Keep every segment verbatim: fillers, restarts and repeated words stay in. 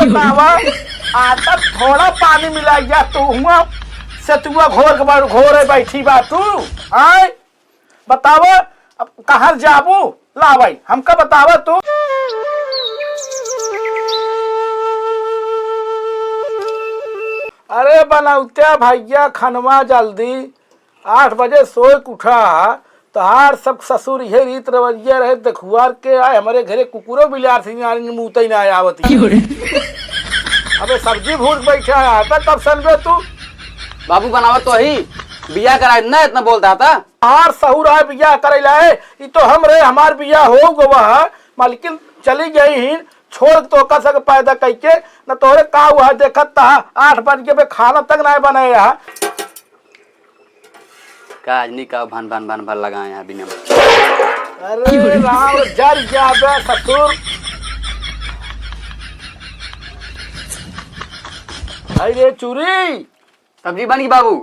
बतावा, आटा थोड़ा पानी मिला गया, तू हुआ सतुआ घोर के बड़ घोरे बैठी बा तू। आय, बतावा, अब कहाँ जाबू? ला भाई, हमका बतावा तू। अरे बनौत्या भैया, खनवा जल्दी, आठ बजे सोए के उठा। तोहार सब ससुर इहे रीत रवैया रहे, देखुआर के आए, हमरे घरे कुकुरो बिलार से नारी मूतै ना आवत। क्यों रे? अबे सब्जी भून के बैठा है, आता कब सनबे तू? बाबू बनावा तो ही, बियाह कराए ना इतना बोलता था। तोहार सहूर आए बियाह करे लाए, ई तो हम रहे, हमार बियाह हो गवा है, मालकिन चली गई ही, छोड़ के तो ओकर सके पैदा कइके, न तोहरे का हुआ है, देखत तहा आठ बज के बे खाना तक ना बनाए रहा। का आदमी का भन भन भन भन लगाए हैं बिना। अरे राम, जर जाबे ससुर। भाई रे चूरी। सब्जी बन गई बाबू।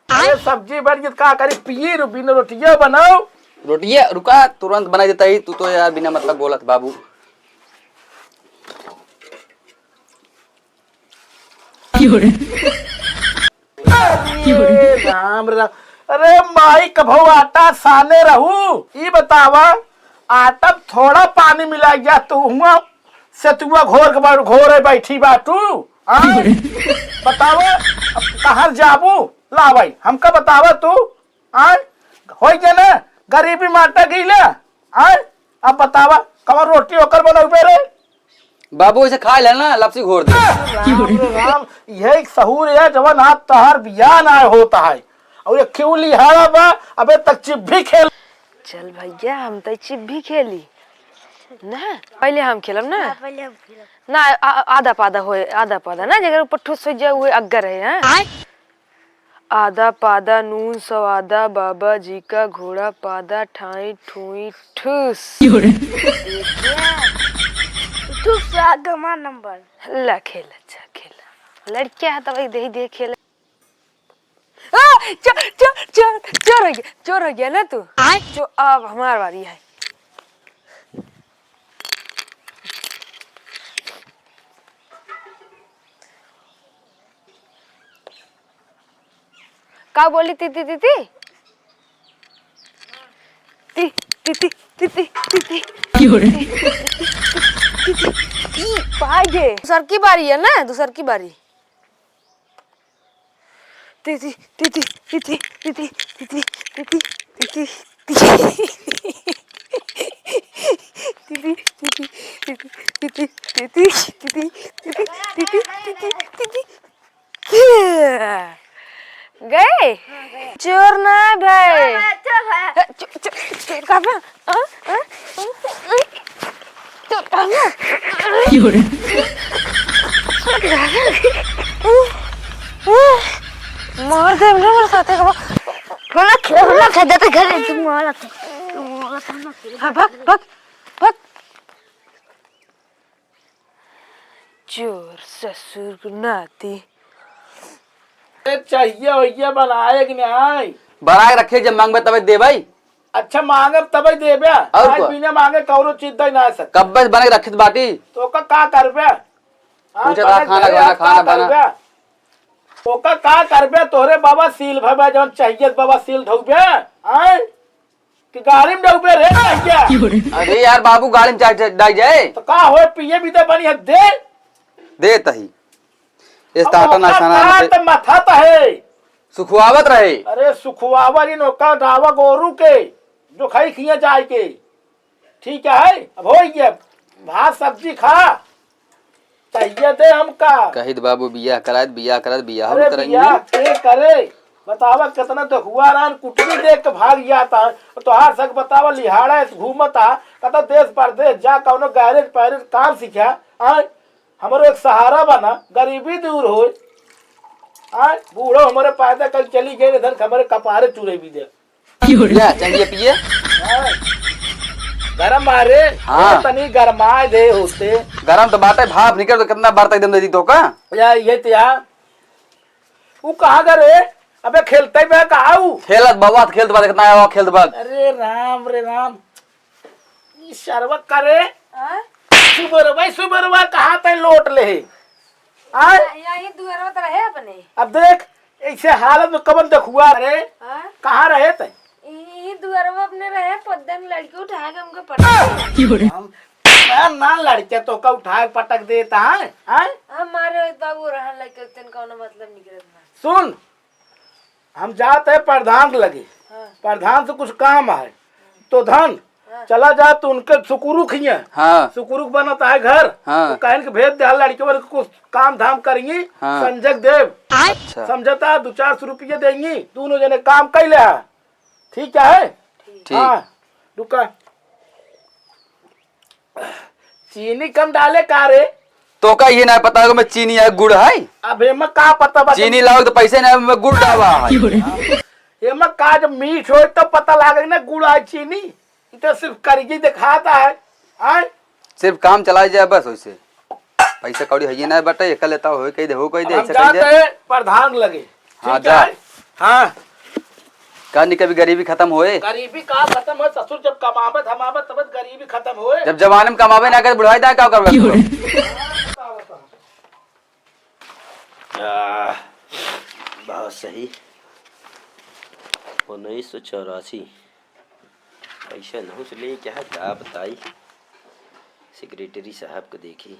अरे सब्जी बन गई, का करी, पिए रो, बिना रोटिया बनाओ। रोटिया रुका, तुरंत बनाई देता ही, तू तो यार बिना मतलब बोलत बाबू। अरे राम राम। अरे माई, कभो आटा साने रहू, ई बतावा, आटा में थोड़ा पानी मिला गया, तू हुआ सतुआ घोर के बड़ घोरे बैठी बा तू। आय, बतावा, अब कहाँ जाबू? ला भाई, हमका बतावा तू। आय, होई गया ना, गरीबी माटा गईले। आय, अब बतावा, कवन रोटी ओकर बनौबे रे? बाबू, इसे खा ले ना, लपसी घोर दे। राम रे राम, यह एक सहूर है, जवन आज तहार बियाह ना होता है। और ये क्यों लिहाड़ा बा, अबे तक चिप भी खेल। चल भैया, हम तो चिप भी खेली ना, पहले हम खेलब ना। हाँ, पहले हम खेलब। ना, आ-, आ-, आधा पादा होए, आधा पादा ना, जेकर ऊपर ठुस हो जाए, वो अग्गर है, हाँ? आय? आदा पादा नून सवादा, बाबा जी का घोड़ा पादा, ठाई ठुई ठुस। क्यों रे? देखिए। ठुस आ गमा नंबर। ला खेल, अच्छा खेल। लड़किया है तो भाई दे ही दे खेल। आ, चोर, चोर, चोर, चोर हो गया, चोर हो गया ना तू? आय? चो-, अब हमार बारी है। का बोली तीती, तीती? ती, तीती, तीती, तीती। क्यों रे? तीती, तीती, तीती। ई, पाई गे। दूसर की बारी है ना, दूसर की बारी। तीती, तीती, तीती। गए? हाँ, गए। चोर ना भाई। हाँ, भाई, अच्छा भाई। चो-, चो-, चोर का बा? हाँ? हाँ? चोर का बा? क्यों रे? मार दे, हमने हमारे साथे का बा। हम लोग खेल, हम लोग खेल जाते घर, तुम वहाँ रखो। हाँ, भाग, भाग, भाग। चोर ससुर के नाती। ए, चाहिए होइए बनाए कि नहीं? बनाए रखे, जब मांगबे तबे देबै। अच्छा, मांगब तबे देबे। और आज का? बिना मांगे कौनो चीज दे ना सक। कब्बे से बना के रखित बाटी। तो ओका का करबे? हाँ, पूछे था बना खाना, घरे खाना, आज का खाना बना। करबे? ओका का करबे? तोहरे बाबा सील भबे, जौन चाहिए बाबा सील धोबे। आय? कि गाड़ी में डूबे रे भैया? अरे यार बाबू, गाड़ी में चाय, चाय डाल जाए। तो का होए, पिए भी तो बनी है, दे। दे तही। इस अब टाटा ओकर नाश्ता ना का दे। तो माथा तो है। सुखवावत रहे। अरे सुखवावा इन ओकर डावा गोरू के, जो खाई खिया जाए के। ठीक है, अब हो गया, भात सब्जी खा। चाहिए दे हमका। कहित बाबू बियाह कराइत, बियाह कराइत, बियाह हम अरे कराई बियाह नहीं। के करे? बतावा कितना दखुआ रान कुटुरी देख के भाग जाता है। तोहार सक बतावा लिहाड़ा ऐसे घूमता, कहता देश परदेश जा कौनो गैरेज पैरेज काम सीखा। आय, हमरो एक सहारा बना, गरीबी दूर होए। आय, बूढ़ो हमरे पैदा कल चली गए, इधर हमरे कपारे चुरे भी दे। या, चाहिए पिए? हाँ। गरम बा रे? हाँ। ए, तनी गरमाए दे होते। गरम तो बाटे, भाप निकल तो कितना बार तक दम दे दी तो का? या, ये तो यार। ऊ कहाँ गा रे? अबे खेलते बे कहाँ ऊ? खेलत बा, खेलत बा, कितना आया खेलत बा। अरे राम रे राम। ई सरवा करे। हाँ? सुबरवा, सुबरवा कहाँ तक लोट ले? आय? यही दुआरवा त रहे अपने। अब देख, ऐसे हालत में कबन देखुआ रे? हाँ? कहाँ रहे तै? यही दुआरवा अपने रहे, पद्दन लड़की उठा के हमके पटक। हम, ना, ना लड़के तो का उठा के पटक देता है, आय? हम मारे होत बाबू रहन लड़के, तेन कौनो मतलब निकलत ना। सुन, हम जात है प्रधान के लगे। हाँ। प्रधान से कुछ काम है। तो धन, हाँ। चला जा, तू उनके सुकुरुक हियाँ। हाँ। सुकुरुक बनत है घर। हाँ। तो कहन के भेज दे, लड़के वर के कुछ काम धाम करेंगी। हाँ। संजय देव। अच्छा। समझता, दो चार सौ रुपये देंगी, दोनों जने काम कर ले। ठीक है? ठीक। हाँ, रुका। चीनी कम डाले का रे? तोका ये ना पता हो में चीनी है, गुड़ है? अब एमा का पता बा? चीनी लाओ तो पैसे ना, में गुड़ डाला है। एमा का जब मीठ होए तब पता लागे ना गुड़ है चीनी। ई तो सिर्फ करके दिखाता है। आय? सिर्फ काम चलाए जाए बस वैसे। पैसा कौड़ी है ये ना बटे, एक लेता हो कह दे, हो कह दे, अब हम ऐसा कह जाते दे। हैं प्रधान लगे। हाँ, ठीक जा। है? हाँ। का नहीं कभी गरीबी खत्म होए? गरीबी का खत्म होए ससुर, जब कमाबे धमाबे तब गरीबी खत्म होए। जब जवानी में कमाबे ना करे, बुढ़ाई दा का करबे? आह, बहुत सही। उन्नीस सौ चौरासी। पैसा नहीं से ले क्या है, क्या बताई? सेक्रेटरी साहब को देखी।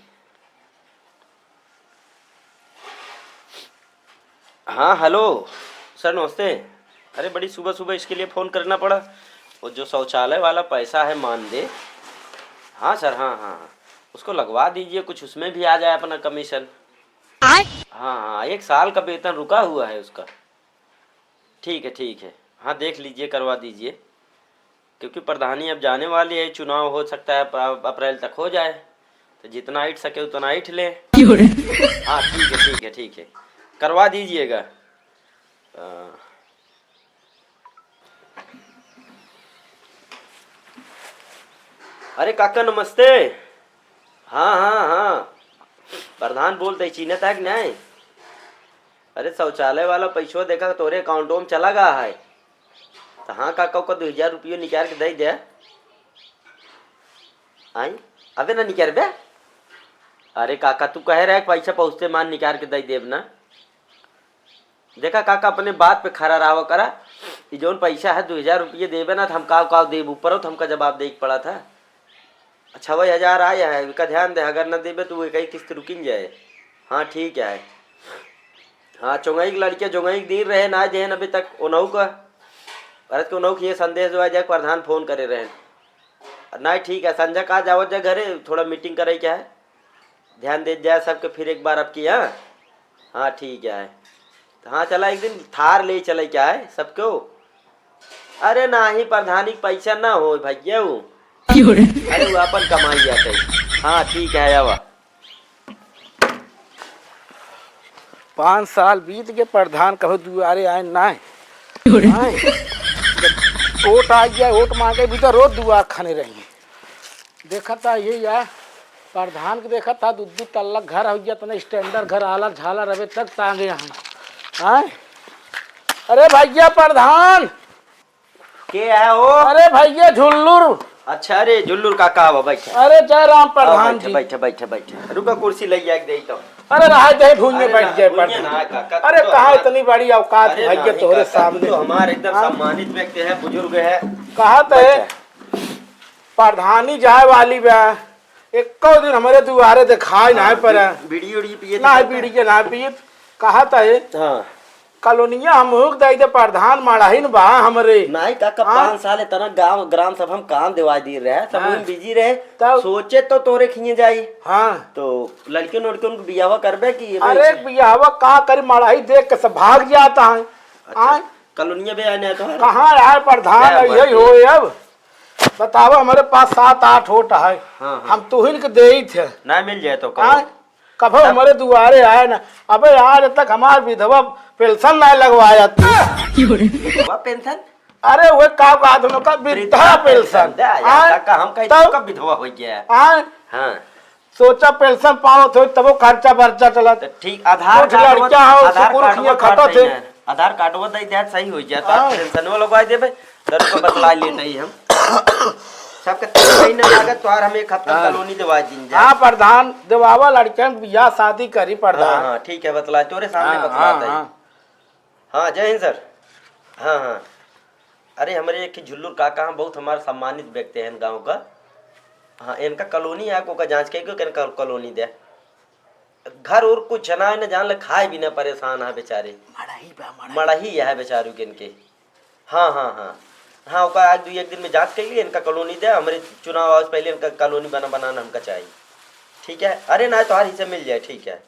हाँ, हेलो सर, नमस्ते। अरे, बड़ी सुबह सुबह इसके लिए फ़ोन करना पड़ा। वो जो शौचालय वाला पैसा है मानदेय, हाँ सर, हाँ, हाँ, हाँ, उसको लगवा दीजिए कुछ, उसमें भी आ जाए अपना कमीशन। हाँ, हाँ, एक साल का वेतन रुका हुआ है उसका। ठीक है, ठीक है, हाँ, देख लीजिए, करवा दीजिए। क्योंकि प्रधानी अब जाने वाली है, चुनाव हो सकता है अप-, अप्रैल तक हो जाए, तो जितना ऐंठ सके उतना ऐंठ ले। हाँ, ठीक है, ठीक है, ठीक है, करवा दीजिएगा। अ, अरे काका नमस्ते। हाँ, हाँ, हाँ, प्रधान बोलत है, चिन्हत है कि नहीं? अरे शौचालय वाला पैसवा देखा तोरे अकाउंटो में चला गया है। तो हाँ काका, ओका दो हजार रुपयो निकाल के दे दे। आई, अबे ना निकाल बे। अरे काका, तू कहे रहे कि पैसा पहुँचते मान निकाल के दे देब ना। देखा काका, अपने बात पे खरा रहा करा। ई जौन पैसा है, दो हजार रुपये देबे ना, तो हम काव काव देब, ऊपर हो तो हमका जवाब देइ के पड़ा था। छवे हजार आया है, इका ध्यान दे, अगर न देबे तो वो एक ही किस्त रुकिन जाए। हाँ, ठीक है। हाँ, चोंगई के लड़के जोंगई के दिन रहे, ना देहन अभी तक ओनहु का। भरत के ओनहु के ये संदेश जो आ जाए, प्रधान फोन करे रहे। ना, ठीक है, संझा का जावत जा घरे, थोड़ा मीटिंग करे क्या है, ध्यान दे जाए सबके फिर एक बार अब की, हाँ? हाँ, ठीक है। तो हाँ, चला एक दिन थार ले चले क्या है सबको। अरे नाही, प्रधानी के पैसा ना हो भैया वो। क्यों रे? अरे वो अपन कमाई आते। हाँ, ठीक है, आवा। पाँच साल बीत गए, प्रधान कहो दुआरे आए ना है। क्यों रे? आए। जब वोट आ गया, वोट मांगे भी तो रोज दुआ खाने रही। देखत था ये या प्रधान के देखत था, दू दू तल्ला घर हो गया, इतना स्टैंडर्ड घर, आला झाला रहे तक टांगे यहाँ। आए? अरे भैया प्रधान, के है हो? अरे भैया झुल्लुर। अच्छा, अरे झुल्लुर काका, आवा, बैठा। अरे जय राम आवा, प्रधान बैठा, जी। बैठा, बैठा, बैठा। रुका, कुर्सी ले आके दे तो। अरे रहा दे, भुइयां अरे बैठ ना, जाए भुइयां प्रधान। ना, काका, अरे तू तो कहाँ हमार इतनी बड़ी औकात अरे भैया नहीं, तोहरे काका, तू सामने। तो हमार एकदम हाँ? सम्मानित व्यक्ति है, बुजुर्ग है। कहा तो है, बैठा। प्रधानी जाए वाली बा, एको दिन हमरे दुआरे दिखाई ना हाँ, पड़ा। बी-, बीड़ी उड़ी पिए ना, थे बीड़ी काका? के ना पिए, कहा तो है। हाँ। कॉलोनिया हम हुक दे दे, प्रधान मड़ाहिन बा हमरे। नहीं काका, हाँ? पाँच साल इतना गांव ग्राम सभा में काम दिवा दी रहे, सब हाँ। वही बिजी रहे। तब? सोचे तो तोरे खिए जाई। हाँ। तो लड़कियों लड़कियों को बियाह करबे कि ये अरे वैसे? बियाह का करी, मड़ाही देख के सब भाग जाता है। अच्छा, आय? कॉलोनिया में आने तो है। कहाँ यार प्रधान क्या है, बात यही है? हो अब। बताओ, हमारे पास सात आठ वोट है, हाँ, हाँ। हम तुहिन के देई थे। ना मिल जाए तो कहो। आय? कभो तब हमरे दुआरे आए ना। अबे आज तक हमार विधवा पेंशन ना लगवाया तू। विधवा पेंशन? अरे वो का बात हम लोग का वृद्धा वृद्धा पेंशन। पेंशन, दे यार, आय? काका, हम कहीं तब? तो का विधवा हो गया। आय? हाँ। सोचा पेंशन पावत हो तबो खर्चा बर्चा चलत। तो ठीक, आधार कुछ कार्ड लड़का वो, हो, आधार सुकुर कार्ड खिए वो खटत काट है। देना। आधार कार्ड वो दे दे, सही हो जाए, तो आप हाँ। पेंशन वो लगवा देबे, तो रुको बतला लेते ही हम। सबके तीन महीना लागत, तोहार हम एक हफ्ता हाँ। कॉलोनी देवा दीन जाए। हाँ प्रधान, देवावा लड़कन बियाह शादी करी प्रधान। हाँ, हाँ, ठीक है, बतला, तोरे सामने हाँ, बतलात हाँ, है। हाँ। हाँ, जय हिंद सर। हाँ, हाँ। अरे, हमरे एक झुल्लुर काका हैं, बहुत हमार सम्मानित व्यक्ति हैं गाँव का। हाँ, इनका कॉलोनी है, को का जाँच कइके इनका कॉलोनी दे। घर और कुछ ना है, न जान ले, खाए बिना परेशान है बेचारे। मड़ही बा, मड़ही। मड़ही है बेचारू के इनके। हाँ, हाँ, हाँ। हाँ, ओका आज दू एक दिन में जाँच कइली, इनका कॉलोनी दे, हमरे चुनाव आवे से पहले इनका कॉलोनी बना, बनाना हमका चाहिए। ठीक है? अरे ना, तोहार हिस्सा मिल जाए, ठीक है।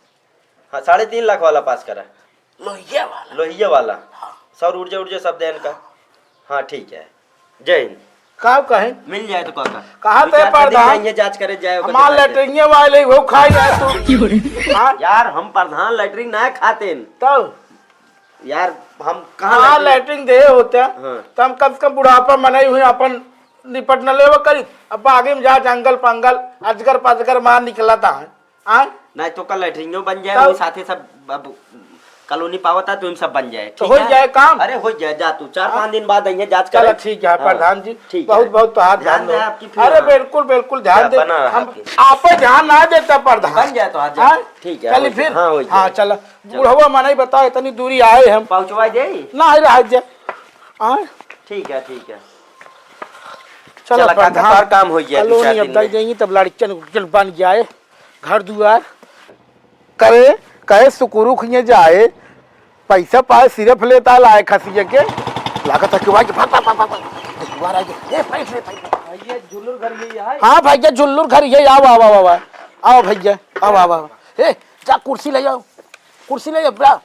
हाँ, साढ़े तीन लाख वाला पास करा। लोहिया वाला। लोहिया वाला। हाँ। सौर ऊर्जा, ऊर्जा सब दे इनका। हाँ, ठीक है। जय हिंद। का कहे? मिल जाए तो काका। कहा दो थे चार दिन प्रधान? में ये जाँच करे जाए, ओकर हमार दिखाई दे। लेटरिंगे वाले वो खाई जाए तू। हाँ? यार, हम प्रधान लेटरिंग ना खाते हैं। तब? यार, हम कहाँ हाँ, लेटरिंग? लेटरिंग दे होते। हाँ। तो हम कम से कम बुढ़ापा मनई हुई अपन निपट न लेवा करी। अब आगे में जा जंगल पंगल, अजगर पजगर मार निकलता है। आय? नहीं तो कल लेटरिंगो बन जाए, तब? वही साथे सब अब कॉलोनी पावता, तो इन सब बन जाए, तो ठीक हो है? जाए काम। अरे हो जाए, जा तू, चार हाँ। पाँच दिन बाद अइहे जाँच चलो करे। ठीक है हाँ, प्रधान जी, ठीक बहुत है। बहुत तोहार ध्यान ध्यान दे दो। आपकी फिर अरे हाँ। बिल्कुल बिल्कुल ध्यान जा, दे, बना हम रहती। आप पे ध्यान ना देता प्रधान। बन जाए तो आज हाँ? ठीक है, चलिए हो जाए, फिर। हाँ, हो जाए। हाँ, चलो। चलो। बुढ़वा मनई बताओ, इतनी दूरी आए हम। पहुँचवा दे। ना, ही रह जाए। हाँ? ठीक है, ठीक है। चलो, चला, काका, प्रधान, तोहार काम हो गया, दो कॉलोनी चार अब दिन दई में। देंगी, तब लड़कियन उड़कियन बन जाए, घर दुआर करे, कहे सुकुरु खिए जाए, पैसा पाए सिर्फ लेता लाए खसिया के, लागत है कि भाई, भाग, भाग, भाग, भाग, भाग, दुआर आ गया। ए, बैठ रे, बैठ रे। भैया, झुल्लुर घर यही है? हाँ भैया, झुल्लुर घर यही, आओ, आओ, आओ, आओ, आओ भैया, आओ, आओ, आओ। ए, जा कुर्सी ले आओ, कुर्सी ले आओ, बड़ा।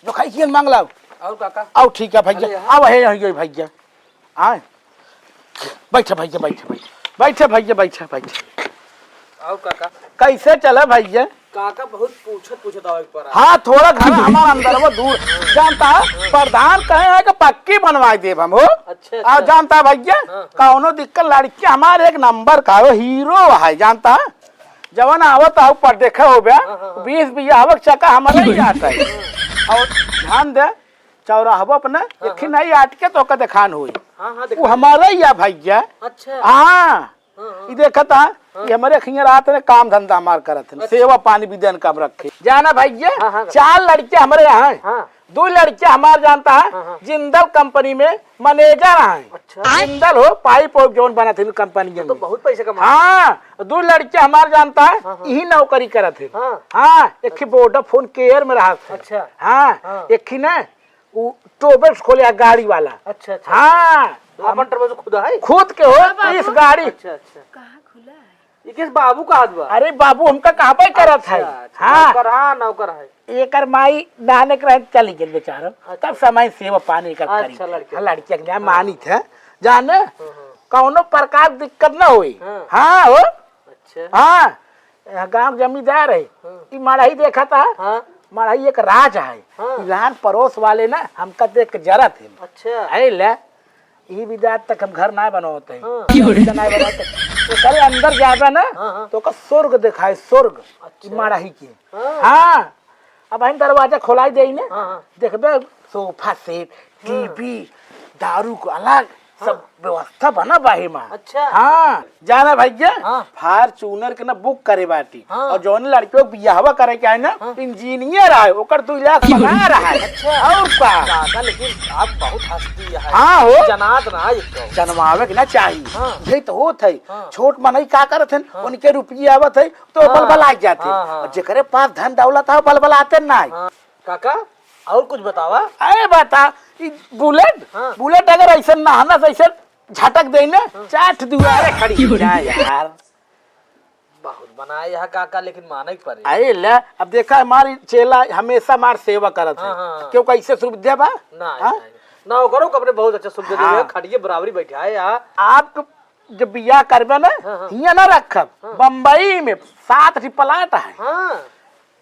जो खाई खियन मांग लाओ। और काका? आओ, ठीक है भैया, अरे, हाँ। आओ, है, यही, यही भैया। आए। बैठे भैया, बैठे, बैठे। बैठे भैया, बैठे, बैठे। आओ काका। कैसे चला भैया? काका बहुत पूछत, पूछत आवे के पड़ा। हाँ, थोड़ा घर हमारा अंदर वो दूर। जानता है, प्रधान कहे हैं कि पक्की बनवाई देब हम हो। अच्छा, और अच्छा। जानता है भैया, हाँ, हाँ। कौनो दिक्कत, लड़की हमारे एक नंबर का हो, हीरो है, जानता है? जवन आवत है ऊपर देखे हो बे, हाँ, हाँ, हाँ। बीस बिया हवक चका हमारे ही आता है। और ध्यान दे, चौराहवा अपने हाँ, एक ही हाँ। नहीं आट के तो ओकर देखान होई। हाँ, हाँ, वो देखान। हमारा ही है भैया। अच्छा। हाँ। हाँ, हाँ। ई देखत है, हाँ। ये हमारे खिया रात में काम धंधा हमार करत है, अच्छा। सेवा पानी भी देन काम रखे। जाना भैया, हाँ, हाँ। चार लड़के हमारे यहाँ हैं। हाँ। दो लड़के हमार जानता है, हाँ, हाँ। जिंदल कंपनी में मैनेजर हैं। अच्छा। जिंदल हो, पाइप और जौन बनत है कंपनी तो में। बहुत पैसे कमा। हाँ, दो लड़के हमार जानता है, हाँ, हाँ। यही नौकरी करत है। हाँ। हाँ, एक ही वोडाफोन केयर में रहा। अच्छा। हाँ, हाँ। एक ही ना, उ ट्रेवल्स खोले है गाड़ी वाला। अच्छा, अच्छा। हाँ। तो अपन ट्रेवल्स खुद है? खुद के हो, हाँ, बाबू। इस गाड़ी। अच्छा, अच्छा। कहाँ खुला है? ये किस बाबू का हाथ बा? अरे बाबू हमका कहाँ पे करत है? अच्छा, अच्छा। हाँ। नौकर, हाँ, नौकर है। एकर माई नहाने के रहे चली गई बेचारा। अच्छा। तब समय सेवा पानी का अच्छा, करी। लड़के। हाँ, लड़किया के लिए हाँ। मानित है। जाने? हाँ, हाँ। कौनो प्रकार दिक्कत ना होई। हाँ। हाँ हो। अच्छा। हाँ। यहाँ गाँव के जमींदार है। हाँ। ई मड़ही देखा था। हाँ। मड़ही एक राज है। हाँ। ई लहान पड़ोस वाले ना हमका देख के जरत है। अच्छा। है ले, ई विदा तक हम घर ना बनवत है। हाँ। ई विदा ना बनवत है। तो करे अंदर जाबे ना, हाँ, हाँ। तो ओकर स्वर्ग देखाए, स्वर्ग। अच्छा। ई मड़ही के। हाँ। हाँ। अब हम दरवाजा खोलाई देई ना, हाँ, हाँ। देखबे सोफा सेट, हाँ। टीवी, दारू को अलग, सब हाँ। व्यवस्था बना बा एमा। अच्छा। हाँ, जाना भैया, हाँ। फॉर्च्यूनर के ना बुक करे बाटी। हाँ। और जौन लड़कियों के बियाहवा करे के आए ना, हाँ। इंजीनियर आए, ओकर दो लाख पगार आए। अच्छा। और का? काका, लेकिन आप बहुत हस्ती है। हाँ हो। जनात ना एक तो। जनवावे के ना चाहिए। हाँ। यही तो होत है। हाँ। छोट मनई का करत हन, हाँ। उनके रुपये आवत है, तो हाँ। बलबला जाते। हाँ, हाँ। और जेकरे पास धन दौलत है, बलबलाते ना है। हाँ। काका, और कुछ बतावा? अरे बता, ई बुलेट, हाँ। बुलेट अगर ऐसे नहाना से ऐसे झटक दे ना, हाँ। चाट दुआरे खड़ी हो जाए यार। बहुत बनाए यहाँ काका, लेकिन माने के पड़े। अरे ले, अब देखा हमारी चेला हमेशा हमार सेवा करत है। हाँ, हाँ, हाँ। क्यों कैसे सुविधा बा? ना, हाँ? ना, ना, ओकरो कपड़े बहुत अच्छा सुविधा हाँ। देवे, खटिए बराबरी बैठा है यहाँ। आप जब बियाह करबे ना, हाँ, हाँ। हियाँ ना रखब, हाँ। बम्बई में सात ठी प्लाट है। हाँ।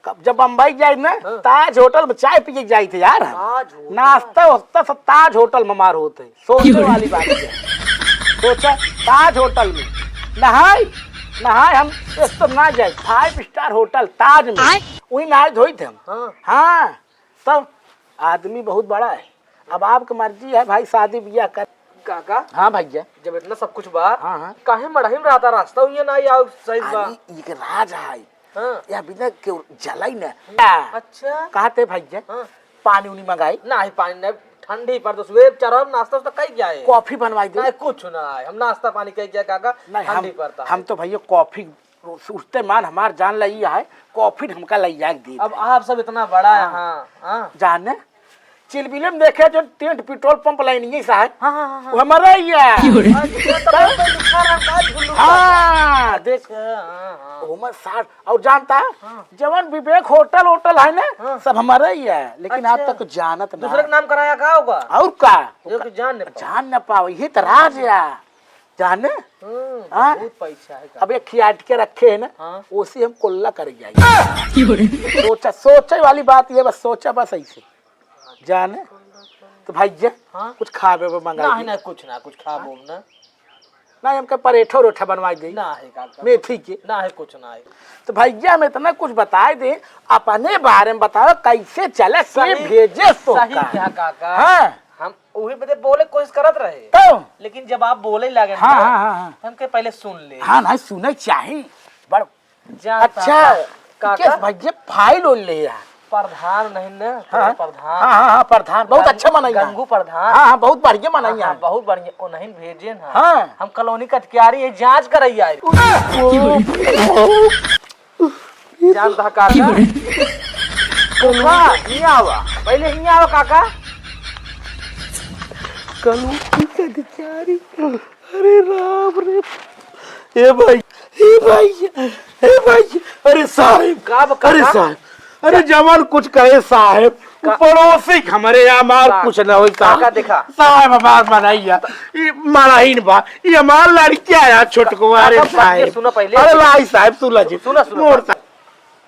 कब जब बम्बई जाए ना, हाँ। ताज होटल में चाय पिए जाए थे यार हम। ताज होटल। नाश्ता वास्ता सब ताज होटल में मार होते हैं। सोचे वाली बात है। सोचा ताज होटल में नहाए, नहाए हम इस तो ना जाए, फाइव स्टार होटल ताज में। आय। वही नहाए धोई थे हम। हाँ। हाँ, तब आदमी बहुत बड़ा है। अब आपकी मर्जी है भाई, शादी ब्याह कर, काका, हाँ भैया। जब इतना सब कुछ बा, हाँ, हाँ। काहे मड़ही में रहता, रास्ता हुई ना, या सही बा? अरे, ये के राज है। हाँ। या बिना केहू जलाई ना। अच्छा। कहते भैया, हाँ। पानी उनी मंगाई? नाही, पानी नाही, ठंडी पर तो सुबह चार बजे नाश्ता उस्ता कई गया है। कॉफी बनवाई दे? नाही, कुछ नाही, हम नाश्ता पानी कई गया काका, नहीं, ठंडी हम, पड़ता हम है। तो भैया कॉफी उठते मान हमार जान लई है, कॉफी हमका लई जाए के दी अब भाई। आप सब इतना बड़ा है, हाँ। हाँ, हाँ। जाने, चिलबिले में देखे जो टेंट पेट्रोल पंप लाइन यही सा है। हाँ, हाँ, हाँ, हाँ। वो हमारा ही है। अच्छा, तो बहुत लिखा रहा का झुल्लू हाँ, का? देख। अच्छा, हाँ, हाँ। ओमा साठ, और जानता, हाँ। जवन विवेक होटल, होटल है ना, हाँ। सब हमारा ही है, लेकिन आज अच्छा। तक जानत ना। दूसरे के नाम कराया का होगा? और का? जो कि जान न पाओ। जान न पाओ, यही तो राज है। जाने? हम्म, हाँ? बहुत पैसा है का? अब एक खियाट के रखे है ना, हाँ। उसी हम कोल्ला कर जाएंगे। सोचा, सोचे वाली बात ये बस, सोचा बस ऐसे। जाने? तो भाई जे, हाँ? कुछ खावे वो मंगाई नाही, दे। नाही, कुछ ना, कुछ खाबो ना। नाही, हमके परेठा उरेठा बनवाई दे। नाही, काका। मेथी के। नाही, कुछ नाही। तो भैया, हम इतना कुछ बताई दे, अपने बारे में बताओ, कैसे चले, के सही, भेजे तो सही का? कहा, काका। हाँ। हम उही बदे बोले कोशिश करत रहे। तो? लेकिन जब आप बोले लागे हाँ, ना, हाँ, हाँ, हाँ। तो हमके पहले सुन ले। हाँ, नाही, सुने चाही। बड़ जानता अच्छा, का-, काका? केस भैया फाइल ओल ले यार। प्रधान नहीं ना, हाँ। प्रधान। हाँ, हाँ, हाँ, प्रधान, बहुत गंग-, अच्छा मनई है। गंगू प्रधान। हाँ, हाँ, बहुत बढ़िया मनई हाँ, है। हाँ, बहुत बढ़िया, ओ नहीं भेजे ना। हाँ। हम कॉलोनी कटकियारी है, जांच करई आए। जानता काका? काका, हियाँ आवा, पहले हियाँ आवा काका। कॉलोनी कटकियारी। अरे राम रे। ए भाई, ए भाई, ए भाई, अरे साहेब, का ब-, अरे काका? साहेब, अरे जवान कुछ कहे साहेब, का-, पड़ोसी के हमरे यहाँ मार का-, कुछ न होई साहेब। काका देखा। साहेब हमार मनैया, ई मड़ाइन बा, ई हमार लड़किया है छोटको, अरे काका, बात ये साहेब। सुनो पहले। अरे लाई साहेब, सुन ला जी। सुनो, सुनो। मोर साहेब।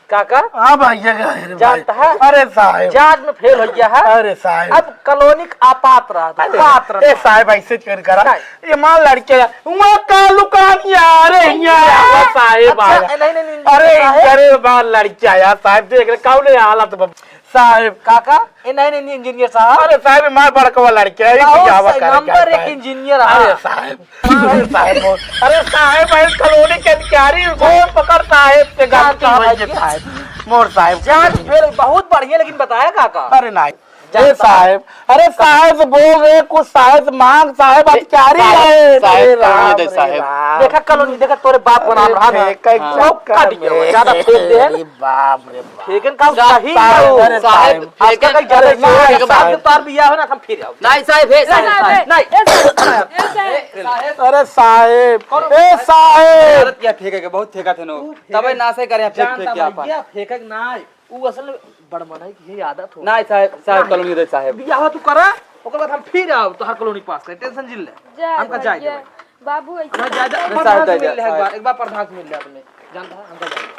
काका? हाँ भैया, अरे भाई। जानता है? अरे साहेब। जांच में फेल हो गया है। अरे साहेब। अब कॉलोनी का आपात्र रहा, अरे, पात्र ए रहा। साहेब, ऐसे कर करा। नहीं। ये माँ लड़के, वहाँ कालू कहानी आ रहे हैं, नहीं, वो साहेब अच्छा, आया। नहीं, नहीं, नहीं, अरे, साहेब। अरे, माँ लड़के आया, साहेब, देख रहे, कौन है हालत में? साहेब। काका? ए, नहीं, नहीं, नहीं, इंजीनियर साहब। अरे साहेब, हमार बड़कवा लड़के है, बहुत जावा सही, करे नंबर जाता एक है। इंजीनियर है। अरे साहेब, अरे साहेब, मोर, अरे साहेब, भाई कॉलोनी के अधिकारी, मोर पकड़ साहेब से गलती का होई भाई है के? साहेब, मोर साहेब। जांच फेल, बहुत बढ़िया, लेकिन बताया काका? अरे नहीं, जानता ए साहेब, अरे साहेब से बोल रहे, कुछ साहेब से मांग, साहेब ए, अधिकारी साहेब, है। साहेब, अरे कहाँ राम दे रे साहेब? राम। देखा कॉलोनी, देखा तोरे बाप का नाम अरे रहा ना। फेंक, हाँ। चक्कर कट गया, में। ज्यादा फेंक दे है ना। अरे बाप रे बाप। फेंकन का साहब, सही साहब, है। अरे साहब, साहब, आपका फेंकन कहीं ज्यादा अरे जोर है, साहब। साहब के पार भी आओ ना, हम फिर आओ। नहीं साहब, हे साहब। नहीं, नहीं, नहीं। ए साहब। अरे साहेब, कौन ए साहेब। गलत किया फेंके के, बहुत फेंका थे नो। तू फेंके तबे नासे करे, फेंक, जानता फेंक के आपन। भैया, फेंके के ना आए। उ असल में बड़मनाई की ये आदत हो। नहीं साहब, साहब, नहीं। कॉलोनी दे साहब। बियाह तू करा, ओकर बाद हम फिर आओ, तोहर कॉलोनी पास करे, टेंशन जिन ले। जा हमका जाए भैया। दे। बाबू, ऐसे ना, ज्यादा नहीं, प्रधान साहब, से मिल ले, एक जाए। बार, एक बार प्रधान से मिल ले अपने। जानता है, हमका जाए।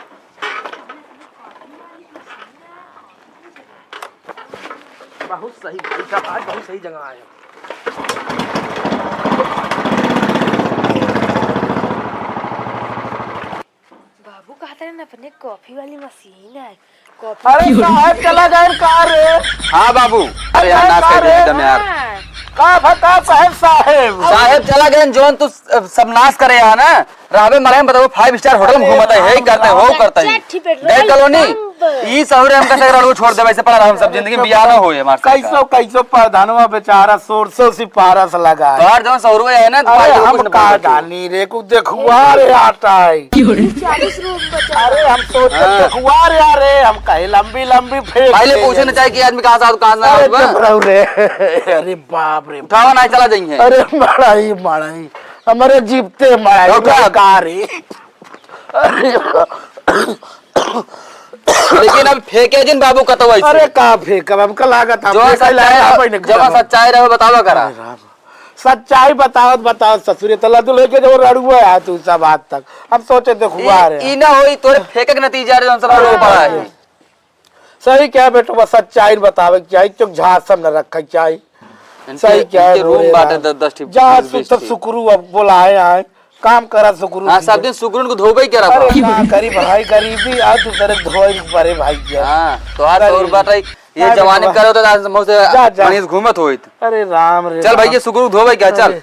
बहुत सही भाई साहब, आज बहुत सही जगह आए हो। बाबू कहत रहे न, अपने कॉफी वाली मशीन है, कॉफी अरे साहेब, चला गए का रे? हाँ बाबू, अरे यार, अरे नाश का कर दिया रे? एकदम यार। हाँ। का बताओ साहेब, साहेब? साहेब चला गए, जौन तू सब नाश करे यहाँ ना, रहबे मरे में बताओ, five star hotel में अरे घूमत है, यही करते हो, करते ही। चट्टी पेट गए रोल कॉलोनी, बम्ब। ई सहुरे हमका से रड़ू छोड़ देवे, ऐसे पड़ा हम सब जिंदगी में बियाह ना होए हमार साथ का। कैसो, कैसो प्रधानवा बेचारा सोरसो सिफारस लगा। तोहार जौन सहुरे है ना, अरे तुम्हारे हम कुछ न का बोलते। जानी रे, कुछ देखुआ रे आटा है। चालीस रुपये बचा। अरे हम सोचे हाँ। देखुआ रे, अरे हम कहे लंबी लंबी फेंक पहले दे। पूछे न चाहिए कि आदमी कहाँ से आया, कहाँ से अरे आया, चुप रहो रे। अरे बाप रे। उठावा ना, चला जाएंगे। अरे मड़ाई, मड़ाई। हमारे जीपते मड़ाई, उठा। का रे? अरे। लेकिन अब फेंके जिन बाबू कतवा ऐसे। अरे का फेंकब, हमका लागत हम जो फेंके सच्चाई लायक रहे, आप ही नहीं जो करब। सच्चाई रहे बतावा करा। अरे राम। सच्चाई बतावत, बतावत ससुरे तला दुल्हे के जो रड़ुआ है तू सब आज तक। हम सोचे देखुआ ई, रे। ई ना होई, तोरे फेंके के नतीजा रे, हम सब अरे पड़ा है। राम। सही कहा बेटवा, सच्चाई बतावे के चाही, चुक झांसा न रखे के चाही। इनके, सही कहा इनके रे रूम बाटे राम। दस, दस ठी, जा बीस, बीस सुत ठी। सुकरू अब बोलाए आए, काम करा सुकरू हाँ, जी। सब दिन सुकरून को धोबे ही करा अरे था। का करी भाई, गरीबी आ दूसरे के धोए के परे भाई के। हाँ, तोहार अरे। सौर बाटे, ये अरे जवानी में बाबा। करो तो आज मुँह से जा, जा। पानी से घूमत होइत। अरे राम रे चल राम। भैया, सुकरू धोबे क्या, चल। अरे।